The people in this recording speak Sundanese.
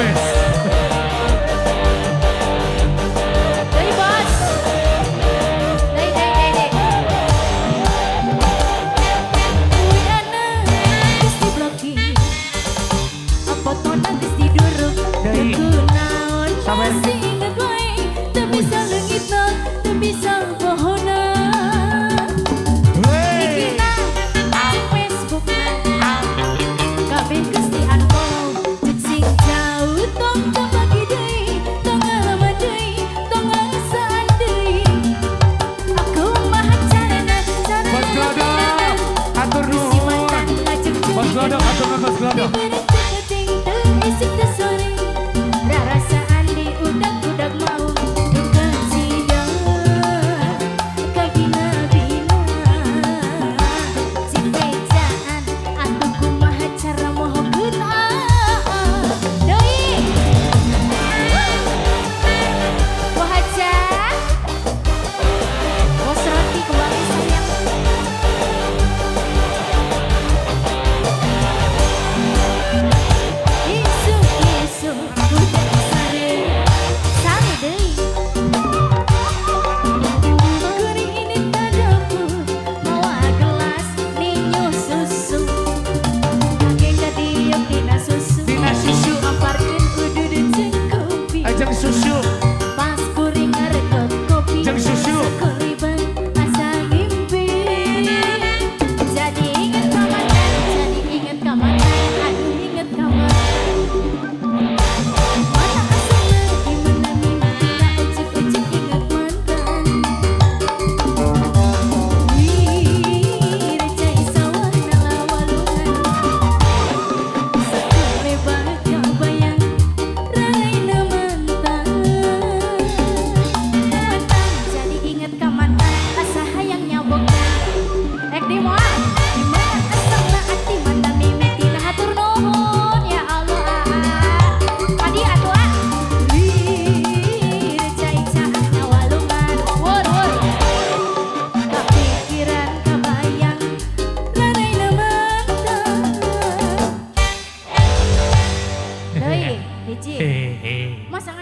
best. Deui, Bos. Deui, deui, deui, deui. WA-na geus diblokir. Fotona geus diduruk. Deui. Teu kunaon Sabar. Masih inget wae. Teu bisa leungitna, teu bisa pohona. Wey. IG-na, Facebookna, kabeh geus di-unfollow. Cek sing jauh tong kabagi deui, tong ngalaman deui, tong ngasaan deui. Aku mah carana, carana. Bos Glodok, atur Si nuhun. Mantan ngajak. Bos Glodok, atur nuhun, Bos Glodok. Diberi ceketing teu isik teu sore. Rarasaan diudak-udak mau duka sida kabina-bina. Cik bejaan atuh kumaha cara mohokeun aa. Deui. Wahaja. Bos Roti kembali, sayang. Isuk isuk udah sare. Sare deui. Kuring ini dapur mawa gelas ninyo susu. Kakek kadieu tina susu. Tina susu. Amparkeun udud jeung kopi. Ajeng susu. Pas kuring ngarekot kopi. Jeung susu. Sakoliban asa ngimpi. Jadi inget ka mantan, jadi inget ka mantan, aduh, inget ka mantan. Mana asalna, di mana mimitina, ujug-ujug inget mantan. Wih, cai sawah nalawalungan. Sakurebah kabayang raina mantan. Mantan, jadi inget ka mantan, asa hayang nyabokan. Rek di moal, di mana asalna ati mana mimitina, hatur nuhun ya Allah aa. Adi atuh ah. Wih, cai caah ngawalungan. Wur wur. Kapikiran kabayang raraina mantan. Deui, hiji. Hehe. Masa